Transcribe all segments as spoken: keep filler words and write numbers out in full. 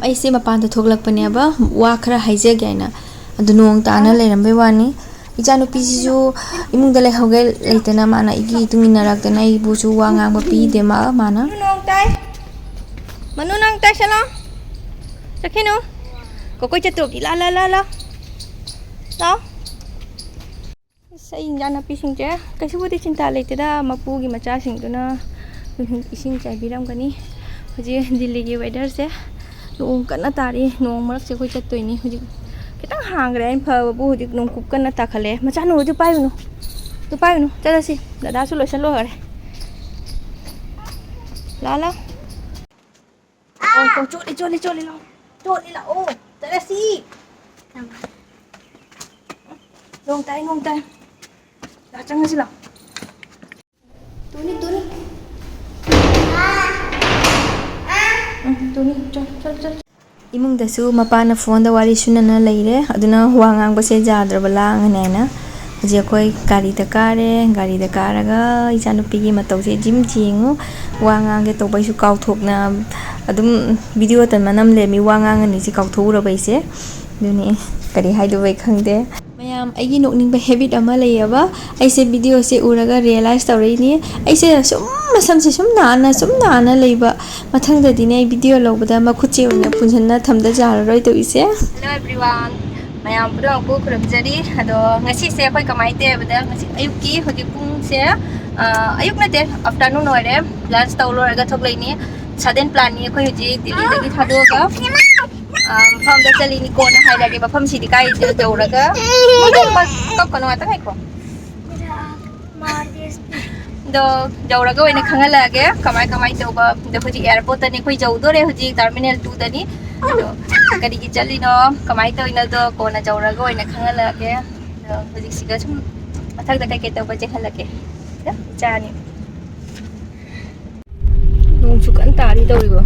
ꯑꯩꯁꯦ ꯃꯄꯥꯟꯗ ꯊꯣꯛꯂꯛꯄꯅꯦꯕ, ꯋꯥ ꯈꯔ ꯍꯥꯏꯖꯒꯦ ꯍꯥꯏꯅ꯫ ꯑꯗꯨ ꯅꯣꯡ ꯇꯥꯅ ꯂꯩꯔꯝꯕꯩ ꯋꯥꯅꯤ꯫ ꯏꯆꯥꯅꯨꯄꯤꯁꯤꯁꯨ ꯏꯃꯨꯡꯗ ꯂꯩꯍꯧꯒꯦ ꯂꯩꯇꯅ ꯃꯥꯅ ꯑꯩꯒꯤ ꯏꯇꯨꯡ ꯏꯟꯅꯔꯛꯇꯅ ꯑꯩꯕꯨꯁꯨ ꯋꯥ ꯉꯥꯡꯕ ꯄꯤꯗꯦ ꯃꯥ, ꯃꯥꯅ꯫ ꯅꯣꯡ ꯇꯥꯏ꯫ ꯃꯅꯨ, ꯅꯪ ꯇꯥꯏꯁꯜꯂꯣ꯫ ꯆꯠꯈꯤꯅꯨ꯫ ꯀꯣꯀꯣꯏ ꯆꯠꯇ꯭ꯔꯣꯕꯤ, ꯂꯥ, ꯂꯥ, ꯂꯥ, ꯂꯥ꯫ ꯂꯥꯎ꯫ ꯑꯁ, ꯑꯩ ꯏꯟꯖꯥꯡ ꯅꯥꯄꯤꯁꯤꯡꯁꯦ ꯀꯩꯁꯨꯕꯨꯗꯤ ꯆꯤꯟꯇꯥ ꯂꯩꯇꯦꯗ, ꯃꯄꯨꯒꯤ ꯃꯆꯥꯁꯤꯡꯗꯨꯅ ꯏꯁꯤꯡ ꯆꯥꯏꯕꯤꯔꯝꯒꯅꯤ꯫ ꯍꯧꯖꯤꯛ ꯗꯤꯜꯂꯤꯒꯤ ꯋꯦꯗꯔꯁꯦ ꯅꯣꯡ ꯀꯟꯅ ꯇꯥꯔꯤ꯫ ꯅꯣꯡ ꯃꯔꯛꯁꯦ ꯑꯩꯈꯣꯏ ꯆꯠꯇꯣꯏꯅꯤ꯫ ꯍꯧꯖꯤꯛ ꯈꯤꯇꯪ ꯍꯥꯡꯈ꯭ꯔꯦ꯫ ꯑꯩꯅ ꯐꯕꯕꯨ ꯍꯧꯖꯤꯛ ꯅꯣꯡ ꯀꯨꯞ ꯀꯟꯅ ꯇꯥꯈꯠꯂꯦ꯫ ꯃꯆꯥꯅꯨ, ꯑꯗꯨ ꯄꯥꯏꯔꯨꯅꯨ, ꯑꯗꯨ ꯄꯥꯏꯔꯨꯅꯨ꯫ ꯆꯠꯂꯁꯤ, ꯗꯗꯥꯁꯨ ꯂꯣꯏꯁꯜ ꯂꯣꯏꯈꯔꯦ꯫ ꯂꯥ, ꯂꯥ꯫ ꯑꯣ, ꯑꯣ, ꯆꯣꯠꯂꯤ, ꯆꯣꯠꯂꯤ, ꯆꯣꯠꯂꯤ, ꯂꯥꯎ꯫ ꯆꯣꯠꯂꯤ, ꯂꯥꯛꯑꯣ꯫ ꯆꯠꯂꯁꯤ꯫ ꯅꯣꯡ ꯇꯥꯏ, ꯅꯣꯡ ꯇꯥꯏ꯫ ꯂꯥꯛ, ꯆꯪꯉꯁꯤ, ꯂꯥꯛ꯫ ꯇꯨꯅꯤ, ꯇꯨꯅꯤ꯫ ꯎꯝ, ꯇꯨꯅꯤ, ꯆꯣ, ꯆꯣ, ꯆꯣ꯫ ꯏꯃꯨꯡꯗꯁꯨ ꯃꯄꯥꯅ ꯐꯣꯟꯗ ꯋꯥꯔꯤ ꯁꯨꯅꯅ ꯂꯩꯔꯦ, ꯑꯗꯨꯅ ꯋꯥ ꯉꯥꯡꯕꯁꯦ ꯌꯥꯗ꯭ꯔꯕ ꯂꯥꯡꯉꯅꯤ ꯍꯥꯏꯅ꯫ ꯍꯧꯖꯤꯛ ꯑꯩꯈꯣꯏ ꯒꯥꯔꯤꯗ ꯀꯥꯔꯦ꯫ ꯒꯥꯔꯤꯗ ꯀꯥꯔꯒ ꯏꯆꯥꯅꯨꯄꯤꯒꯤ ꯃꯇꯧꯁꯦ ꯖꯤꯝ ꯌꯦꯡꯉꯨ꯫ ꯋꯥ ꯉꯥꯡꯒꯦ ꯇꯧꯕ ꯑꯩꯁꯨ ꯀꯥꯎꯊꯣꯛꯅ ꯑꯗꯨꯝ ꯚꯤꯗꯤꯑꯣ ꯇꯟ ꯃꯅꯝ ꯂꯩꯔꯝꯃꯤ, ꯋꯥ ꯉꯥꯡꯉꯅꯤꯁꯦ ꯀꯥꯎꯊꯣꯛꯎꯔꯕ ꯑꯩꯁꯦ꯫ ꯑꯗꯨꯅꯤ, ꯀꯔꯤ ꯍꯥꯏꯗꯣꯏꯕ ꯑꯩ ꯈꯪꯗꯦ꯫ ꯃꯌꯥꯝ, ꯑꯩꯒꯤ ꯅꯣꯛꯅꯤꯡꯕ ꯍꯦꯕꯤꯠ ꯑꯃ ꯂꯩꯌꯦꯕ꯫ ꯑꯩꯁꯦ ꯚꯤꯗꯤꯑꯣꯁꯦ ꯎꯔꯒ ꯔꯤꯌꯦꯂꯥꯏꯁ ꯇꯧꯔꯛꯏꯅꯤ꯫ ꯑꯩꯁꯦ ꯁꯨꯝ ꯃꯁꯝꯁꯦ ꯁꯨꯝ ꯅꯥꯟꯅ, ꯁꯨꯝ ꯅꯥꯟꯅ ꯂꯩꯕ꯫ ꯃꯊꯪꯗꯗꯤꯅꯦ, ꯑꯩ ꯚꯤꯗꯤꯑꯣ ꯂꯧꯕꯗ ꯃꯈꯨꯠꯁꯦ ꯑꯣꯏꯅ ꯄꯨꯟꯁꯤꯟꯅ ꯊꯝꯗ ꯌꯥꯔꯔꯣꯏ ꯇꯧꯔꯤꯁꯦ꯫ Hello everyone, ꯃꯌꯥꯝ ꯄꯨꯝꯅꯃꯛꯄꯨ ꯈꯨꯔꯨꯝꯖꯔꯤ꯫ ꯑꯗꯣ ꯉꯁꯤꯁꯦ ꯑꯩꯈꯣꯏ ꯀꯃꯥꯏꯅ ꯇꯧꯋꯦ ꯍꯥꯏꯕꯗ, ꯉꯁꯤ ꯑꯌꯨꯛꯀꯤ ꯍꯧꯖꯤꯛ ꯄꯨꯡꯁꯦ, ꯑ, ꯑꯌꯨꯛ ꯅꯠꯇꯦ, ꯑꯥꯐꯇꯔꯅꯨꯟ ꯑꯣꯏꯔꯦ꯫ ꯂꯟꯁ ꯇꯧ ꯂꯣꯏꯔꯒ ꯊꯣꯛꯂꯛꯏꯅꯤ꯫ ꯁꯗꯟ ꯄ꯭ꯂꯥꯟꯅꯤ ꯑꯩꯈꯣꯏ ꯍꯧꯖꯤꯛ ꯗꯤꯜꯂꯤꯗꯒꯤ ꯊꯥꯗꯣꯛꯑꯒ, ꯑ, ꯃꯐꯝꯗ ꯆꯠꯂꯤꯅꯤ꯫ ꯀꯣꯟꯅ ꯍꯥꯏꯔꯒꯦ ꯃꯐꯝꯁꯤꯗꯤ ꯀꯥꯏꯗ ꯌꯧꯔꯒ꯫ ꯀꯞꯀꯅꯣ, ꯉꯥꯛꯇꯪ ꯉꯥꯏꯈꯣ꯫ ꯑꯗꯣ ꯌꯧꯔꯒ ꯑꯣꯏꯅ ꯈꯪꯍꯜꯂꯛꯑꯒꯦ ꯀꯃꯥꯏ ꯀꯃꯥꯏ ꯇꯧꯕ꯫ ꯑꯗꯣ ꯍꯧꯖꯤꯛ ꯑꯦꯌꯥꯔꯄꯣꯔꯠꯇꯅꯤ ꯑꯩꯈꯣꯏ ꯌꯧꯗꯣꯔꯦ, ꯍꯧꯖꯤꯛ ꯇꯔꯃꯤꯅꯦꯜ ꯇꯨꯗꯅꯤ꯫ ꯑꯗꯣ ꯀꯔꯤꯒꯤ ꯆꯠꯂꯤꯅꯣ, ꯀꯃꯥꯏꯅ ꯇꯧꯔꯤꯅꯣꯗꯣ ꯀꯣꯟꯅ ꯌꯧꯔꯒ ꯑꯣꯏꯅ ꯈꯪꯍꯜꯂꯛꯑꯒꯦ꯫ ꯑꯗꯣ ꯍꯧꯖꯤꯛꯁꯤꯒ ꯁꯨꯝ ꯃꯊꯪꯗ ꯀꯩꯀꯩ ꯇꯧꯕ ꯆꯦꯟꯍꯜꯂꯛꯀꯦ꯫ ꯑꯗꯣ ꯏꯆꯥꯅꯤ꯫ ꯅꯣꯡꯁꯨ ꯀꯟꯅ ꯇꯥꯔꯤ ꯇꯧꯔꯤꯕ꯫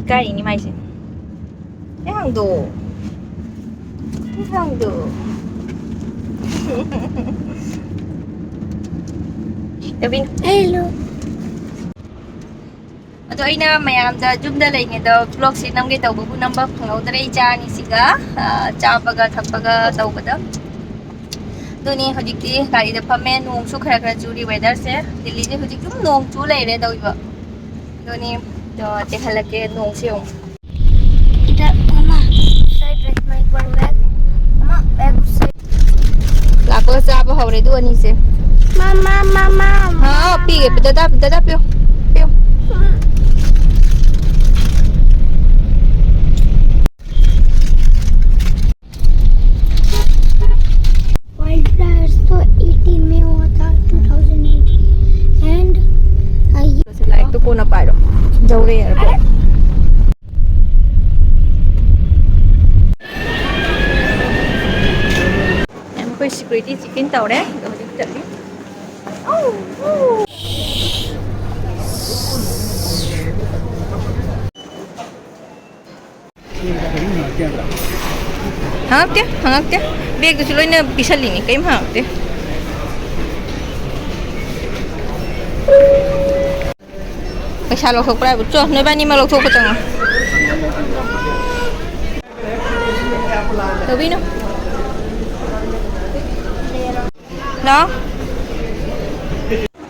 ꯏꯀꯥꯏꯔꯤꯅꯤ ꯃꯥꯏꯁꯦ꯫ ꯑꯦ, ꯍꯥꯡꯗꯣꯛꯑꯣ꯫ ꯑꯦ, ꯍꯥꯡꯗꯣꯛꯑꯣ꯫ ꯇꯕꯤꯟ꯫ Hello. ꯑꯗꯣ ꯑꯩꯅ ꯃꯌꯥꯝꯗ ꯌꯨꯝꯗ ꯂꯩꯉꯩꯗ vlogꯁꯦ ꯅꯝꯒꯦ ꯇꯧꯕꯕꯨ ꯅꯝꯕ ꯐꯪꯍꯧꯗ꯭ꯔꯦ, ꯏꯆꯥ ꯑꯅꯤꯁꯤꯒ, ꯑ, ꯆꯥꯕꯒ ꯊꯛꯄꯒ ꯇꯧꯕꯗ꯫ ꯑꯗꯨꯅꯤ ꯍꯧꯖꯤꯛꯇꯤ ꯒꯥꯔꯤꯗ ꯐꯝꯃꯦ, ꯅꯣꯡꯁꯨ ꯈꯔ ꯈꯔ ꯆꯨꯔꯤ꯫ Weatherꯁꯦ ꯗꯤꯜꯂꯤꯁꯦ ꯍꯧꯖꯤꯛ ꯑꯗꯨꯝ ꯅꯣꯡ ꯆꯨ ꯂꯩꯔꯦ ꯇꯧꯔꯤꯕ꯫ ꯑꯗꯨꯅꯤ, ꯑ, ꯆꯦꯜꯍꯜꯂꯛꯀꯦ ꯅꯣꯡꯁꯦ ꯑꯃꯨꯛ꯫ ꯏꯗ, ꯃꯃꯥ, side right, my one bag. ꯃꯃꯥ, bag side. ꯂꯥꯛꯄꯒ ꯆꯥꯕ ꯍꯧꯔꯦ ꯑꯗꯨ ꯑꯅꯤꯁꯦ꯫ ꯃꯃꯥ, ꯃꯃꯥ, ꯍꯥꯎ, ꯃꯃꯥ꯫ ꯄꯤꯒꯦ, ꯗꯗꯥ, ꯗꯗꯥ ꯄꯤꯌꯨ, ꯄꯤꯌꯨ꯫ Wildflowers तो eighteen में हुआ था, two thousand eighteen। And, uh, ये ꯂꯥꯏꯔꯤꯛꯇꯣ ꯀꯣꯟꯅ ꯄꯥꯏꯔꯣ꯫ ꯌꯧꯔꯦ airport꯫ ꯃꯌꯥꯝ ꯑꯩꯈꯣꯏ security check in ꯇꯧꯔꯦ꯫ ꯑꯗꯣ ꯍꯧꯖꯤꯛ ꯆꯠꯂꯤ꯫ ꯍꯪꯉꯛꯇꯦ, ꯍꯪꯉꯛꯇꯦ꯫ Bagꯇꯨꯁꯨ ꯂꯣꯏꯅ ꯄꯤꯁꯜꯂꯤꯅꯤ, ꯀꯔꯤꯝ ꯍꯪꯉꯛꯇꯦ꯫ ꯄꯩꯁꯥ ꯂꯧꯊꯣꯛꯄ꯭ꯔꯥ ꯍꯥꯏꯕꯨ? ꯆꯣ, ꯅꯣꯏꯕꯥꯅꯤꯃꯛ ꯂꯧꯊꯣꯛꯄ ꯆꯪꯉꯣ꯫ ꯇꯧꯕꯤꯅꯨ꯫ ꯂꯥꯛꯑꯣ꯫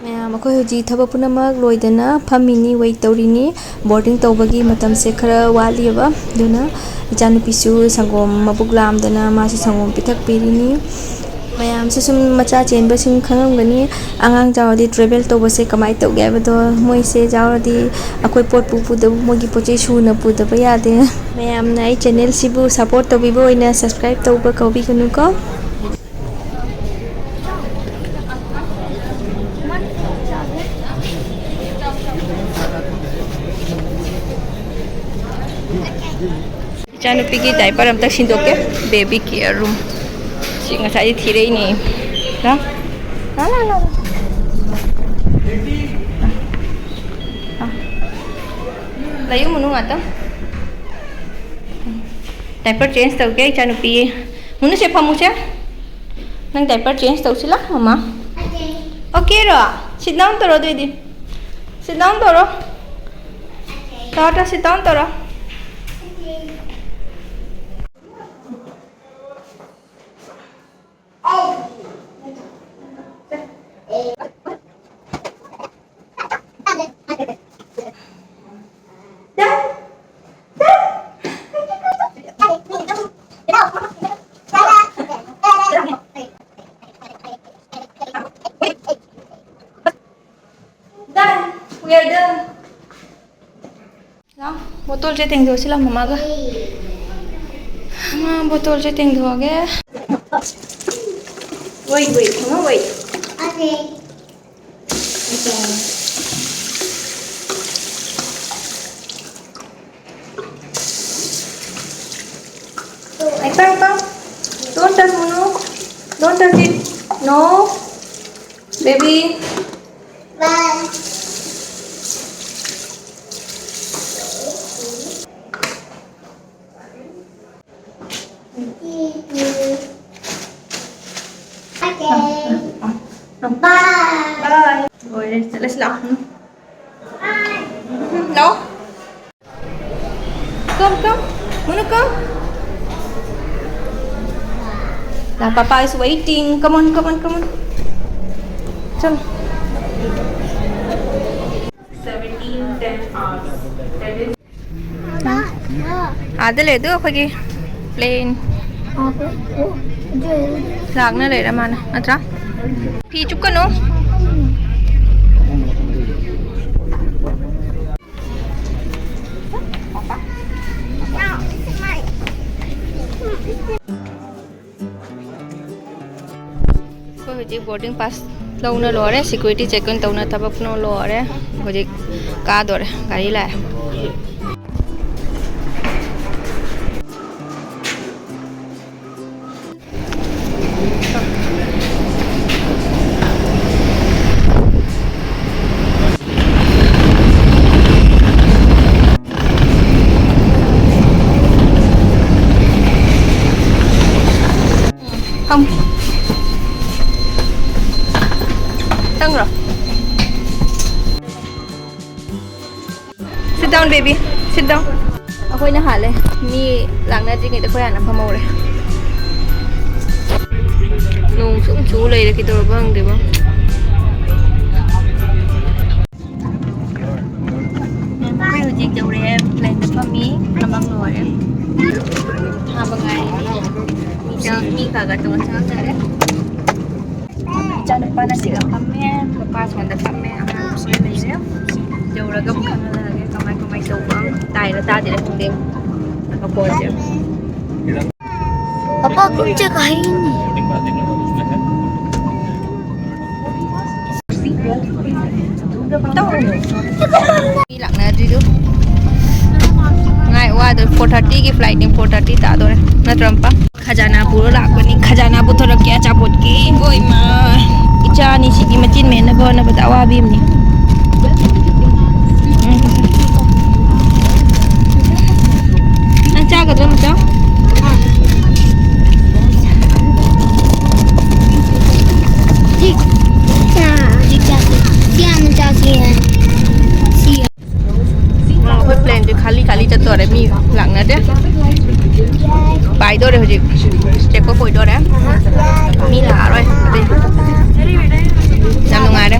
ꯃꯌꯥꯝ, ꯑꯩꯈꯣꯏ ꯍꯧꯖꯤꯛ ꯊꯕꯛ ꯄꯨꯝꯅꯃꯛ ꯂꯣꯏꯗꯅ ꯐꯝꯃꯤꯅꯤ, wait ꯇꯧꯔꯤꯅꯤ꯫ Boarding ꯇꯧꯕꯒꯤ ꯃꯇꯝꯁꯦ ꯈꯔ ꯋꯥꯠꯂꯤꯑꯕ, ꯑꯗꯨꯅ ꯏꯆꯥꯅꯨꯄꯤꯁꯨ ꯁꯪꯒꯣꯝ ꯃꯕꯨꯛ ꯂꯥꯝꯗꯅ ꯃꯥꯁꯨ ꯁꯪꯒꯣꯝ ꯄꯤꯊꯛꯄꯤꯔꯤꯅꯤ꯫ ꯃꯌꯥꯝꯁꯨ ꯁꯨꯝ ꯃꯆꯥ ꯆꯦꯟꯕꯁꯤꯡ ꯈꯪꯉꯝꯒꯅꯤ, ꯑꯉꯥꯡ ꯆꯥꯎꯔꯗꯤ travel ꯇꯧꯕꯁꯦ ꯀꯃꯥꯏꯅ ꯇꯧꯒꯦ ꯍꯥꯏꯕꯗꯣ꯫ ꯃꯣꯏꯁꯦ ꯌꯥꯎꯔꯗꯤ ꯑꯩꯈꯣꯏ ꯄꯣꯠꯄꯨ ꯄꯨꯗꯕ, ꯃꯣꯏꯒꯤ ꯄꯣꯠ ꯆꯩ ꯁꯨꯅ ꯄꯨꯗꯕ ꯌꯥꯗꯦ꯫ ꯃꯌꯥꯝꯅ ꯑꯩ channelꯁꯤꯕꯨ support ꯇꯧꯕꯤꯕ ꯑꯣꯏꯅ subscribe ꯇꯧꯕ ꯀꯥꯎꯕꯤꯒꯅꯨꯀꯣ꯫ ꯏꯆꯥꯅꯨꯄꯤꯒꯤ diaper ꯑꯝꯇ ꯁꯤꯟꯗꯣꯛꯀꯦ꯫ Baby care room꯫ ꯁꯤ ꯉꯁꯥꯏꯗꯤ ꯊꯤꯔꯛꯏꯅꯦ꯫ ꯂꯥ? ꯂꯥ, ꯂꯥ, ꯂꯥ, ꯂꯥ꯫ ꯑꯥ꯫ ꯂꯩꯌꯨ ꯃꯨꯅꯨ ꯉꯥꯛꯇꯪ꯫ Diaper change ꯇꯧꯒꯦ ꯏꯆꯥꯅꯨꯄꯤ꯫ ꯃꯨꯅꯨꯁꯦ ꯐꯝꯃꯨꯁꯦ꯫ ꯅꯪ diaper change ꯇꯧꯁꯤꯂꯥ ꯃꯃꯥ? Okay ꯔꯣ? Sit down ꯇꯧꯔꯣ ꯑꯗꯨꯑꯣꯏꯗꯤ꯫ Sit down ꯇꯧꯔꯣ꯫ ꯇꯧꯔꯣ, ꯇꯧꯔꯣ, sit down ꯇꯧꯔꯣ꯫ Done. We are done. ꯂꯥꯎ, ꯕꯣꯇꯜꯁꯦ ꯇꯦꯡꯊꯣꯛꯁꯤ ꯂꯥꯎ, ꯃꯃꯥꯒ꯫ ꯃꯥ ꯕꯣꯇꯜꯁꯦ ꯇꯦꯡꯊꯣꯛꯑꯒꯦ꯫ Wait, wait, ꯃꯃꯥ, wait. Okay. Don't touch, Munu. Don't touch it. No. Baby. Bye. Okay. Bye. Bye. ꯂꯣꯏꯔꯦ, ꯆꯠꯂꯁꯤ ꯂꯥꯛꯑꯣ꯫ Bye. ꯂꯥꯛꯑꯣ꯫ Come, come. Munu, come. La Papa is waiting. Come on, come on, come on. Come. Seventeen ten hours. That is. ꯑꯥꯗ ꯂꯩ ꯑꯗꯨ ꯑꯩꯈꯣꯏꯒꯤ plane. ꯂꯥꯛꯅ ꯂꯩꯔ ꯃꯥꯅ ꯅꯠꯇ꯭ꯔꯥ? ꯐꯤ ꯆꯨꯞꯀꯅꯨ꯫ ꯑꯩꯈꯣꯏ ꯍꯧꯖꯤꯛ boarding pass ꯂꯧꯅ ꯂꯣꯏꯔꯦ, security check in ꯇꯧꯅ ꯊꯕꯛꯅ ꯂꯣꯏꯔꯦ꯫ ꯍꯧꯖꯤꯛ ꯀꯥꯗꯣꯔꯦ, ꯒꯥꯔꯤ ꯂꯥꯛꯑꯦ꯫ ꯐꯝ꯫ ꯆꯪꯈ꯭ꯔꯣ꯫ Sit down, baby. Sit down. ꯑꯩꯈꯣꯏꯅ ꯍꯥꯜꯂꯦ꯫ ꯃꯤ ꯂꯥꯛꯅꯗ꯭ꯔꯤꯉꯩꯗ ꯑꯩꯈꯣꯏ ꯍꯥꯟꯅ ꯐꯝꯍꯧꯔꯦ꯫ ꯅꯣꯡ ꯁꯨꯝ ꯆꯨ ꯂꯩꯔꯦ, ꯀꯩꯗꯧꯔꯕ ꯈꯪꯗꯦꯕꯣ꯫ ꯑꯩꯈꯣꯏ ꯍꯧꯖꯤꯛ ꯌꯧꯔꯦ, ꯄ꯭ꯂꯦꯟꯗ ꯐꯝꯃꯤ꯫ ꯐꯝꯃꯝ ꯂꯣꯏꯔꯦ꯫ ꯊꯥꯕ ꯉꯥꯏꯔꯤ꯫ ꯃꯤ ꯆꯪ-, ꯃꯤ ꯈꯔ ꯈꯔ ꯇꯣꯡꯉ ꯆꯪꯉꯛꯇꯣꯔꯦ꯫ ꯏꯆꯥꯅꯨꯄꯥꯅ ꯁꯤꯗ ꯐꯝꯃꯦ, ꯅꯨꯄꯥ ꯁꯣꯝꯗ ꯐꯝꯃꯦ, ꯑꯉꯥꯡꯁꯨ ꯂꯩꯔꯦ꯫ ꯌꯧꯔꯒ ꯑꯃꯨꯛ ꯈꯪꯍꯜꯂꯛꯑꯒꯦ ꯀꯃꯥꯏ ꯀꯃꯥꯏ ꯇꯧꯕ꯫ ꯇꯥꯏꯔ ꯇꯥꯗꯦꯔ ꯈꯪꯗꯦ꯫ ꯃꯈꯣꯟꯁꯦ꯫ ꯄꯥꯄꯥ ꯀꯨꯝꯆꯦ ꯀꯥꯍꯤꯅꯤ꯫ ꯃꯤ ꯂꯥꯛꯅꯗ꯭ꯔꯤꯗꯨ꯫ ꯉꯥꯏ ꯋꯥꯗꯣ, four thirty ꯒꯤ flight ꯅꯤ, four thirty ꯇꯥꯗꯣꯔꯦ꯫ ꯅꯠꯇ꯭ꯔꯣ, ꯃꯄꯥ? ꯈꯖꯥꯅꯥ ꯄꯨꯔ ꯂꯥꯛꯄꯅꯤ꯫ ꯈꯖꯥꯅꯥ ꯄꯨꯊꯣꯔꯛꯀꯦ ꯑꯆꯥꯄꯣꯠꯀꯤ꯫ ꯏꯕꯣ ꯏꯃꯥ꯫ ꯏꯆꯥ ꯑꯅꯤꯁꯤꯒꯤ ꯃꯆꯤꯟ ꯃꯦꯟꯅꯕ ꯍꯣꯠꯅꯕꯗ ꯑꯋꯥꯕꯤ ꯑꯃꯅꯤ꯫ ꯅꯪ ꯆꯥꯒꯗ꯭ꯔꯣ, ꯃꯆꯥ? ꯁꯤ ꯍꯥꯟꯅ ꯆꯥꯁꯤ꯫ ꯁꯤ ꯍꯥꯟꯅ ꯆꯥꯁꯤ꯫ ꯁꯤ꯫ ꯑꯩꯈꯣꯏ ꯄ꯭ꯂꯦꯟꯁꯦ ꯈꯥꯂꯤ ꯈꯥꯂꯤ ꯆꯠꯇꯣꯔꯦ, ꯃꯤ ꯂꯥꯛꯅꯗꯦ꯫ ꯄꯥꯏꯗꯣꯔꯦ ꯍꯧꯖꯤꯛ꯫ Check post ꯑꯣꯏꯗꯣꯔꯦ꯫ ꯃꯤ ꯂꯥꯛꯑꯔꯣꯏ ꯑꯗꯩ꯫ ꯌꯥꯝ ꯅꯨꯡꯉꯥꯏꯔꯦ꯫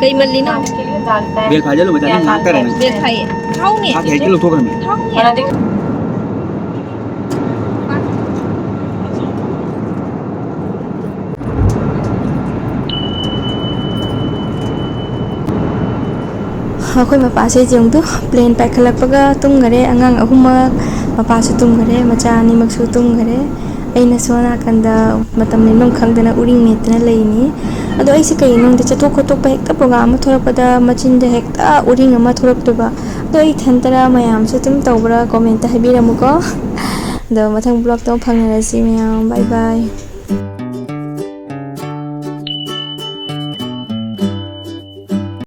ꯀꯩ ꯃꯜꯂꯤꯅꯣ? ꯕꯦꯜ ꯐꯥꯏꯗ ꯂꯨꯕ ꯆꯥꯅꯤ ꯉꯥꯏꯍꯥꯛ ꯇꯔꯦꯅꯦ꯫ ꯕꯦꯜ ꯐꯥꯏꯌꯦ꯫ ꯊꯥꯎꯅꯦ꯫ ꯍꯥꯠ ꯍꯦꯛꯇ ꯂꯧꯊꯣꯛꯈ꯭ꯔꯃꯤ꯫ ꯊꯥꯎꯅꯦ꯫ ꯑꯩꯈꯣꯏ ꯃꯄꯥꯁꯦ ꯌꯦꯡꯗꯨ, ꯄ꯭ꯂꯦꯟ ꯄꯥꯏꯈꯠꯂꯛꯄꯒ ꯇꯨꯝꯈꯔꯦ꯫ ꯑꯉꯥꯡ ꯑꯍꯨꯝꯃꯛ, ꯃꯄꯥꯁꯨ ꯇꯨꯝꯈꯔꯦ, ꯃꯆꯥ ꯑꯅꯤꯃꯛꯁꯨ ꯇꯨꯝꯈꯔꯦ꯫ ꯑꯩꯅ ꯁꯣꯝ ꯅꯥꯀꯟꯗ ꯃꯇꯝ ꯂꯦꯟꯐꯝ ꯈꯪꯗꯅ ꯎꯔꯤꯡ ꯃꯦꯠꯇꯅ ꯂꯩꯅꯤ꯫ ꯑꯗꯣ ꯑꯩꯁꯦ ꯀꯩꯒꯤꯅꯣ ꯈꯪꯗꯦ, ꯆꯠꯊꯣꯛ ꯈꯣꯠꯇꯣꯛꯄ ꯍꯦꯛꯇ program ꯑꯃ ꯊꯣꯛꯂꯛꯄꯗ ꯃꯆꯤꯟꯗ ꯍꯦꯛꯇ ꯎꯔꯤꯡ ꯑꯃ ꯊꯣꯛꯂꯛꯇꯣꯏꯕ꯫ ꯑꯗꯣ ꯑꯩ ꯏꯊꯟꯇꯔ, ꯃꯌꯥꯝꯁꯨ ꯑꯗꯨꯝ ꯇꯧꯕ꯭ꯔꯥ, comment ꯍꯥꯏꯕꯤꯔꯝꯃꯨꯀꯣ꯫ ꯑꯗꯣ ꯃꯊꯪ vlogꯇ ꯑꯃꯨꯛ ꯐꯪꯅꯔꯁꯤ ꯃꯌꯥꯝ꯫ Bye bye꯫